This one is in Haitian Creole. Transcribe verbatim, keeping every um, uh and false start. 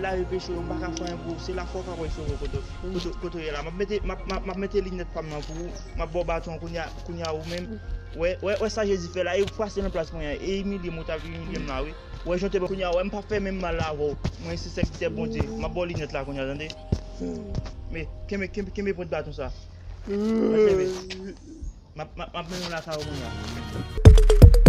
lave peche w, m pa ka fè anyen pou ou. Se la fò w ka wè Sovè kote, kote, kote w ye la. M ap mete, m ap, m ap, m ap mete linèt pa m nan pou ou. M ap ba w baton kounye a, kounye a ou menm. Wè, wè, wè sa Jezi fè la, e ou pase nan plas mwen an, e imilye m ou t ap imilye m la, wi. Wè, jan w te ban kounye a, wè, m p ap fè menm mal la avè w. Mwen se sèvitè Bondye. M ap ba w linèt la kounye a, tande? Men, kenbe, kenbe, kenbe pwent baton sa. M ap fè men. M ap, m ap, m ap mennen w lakay ou kounye a.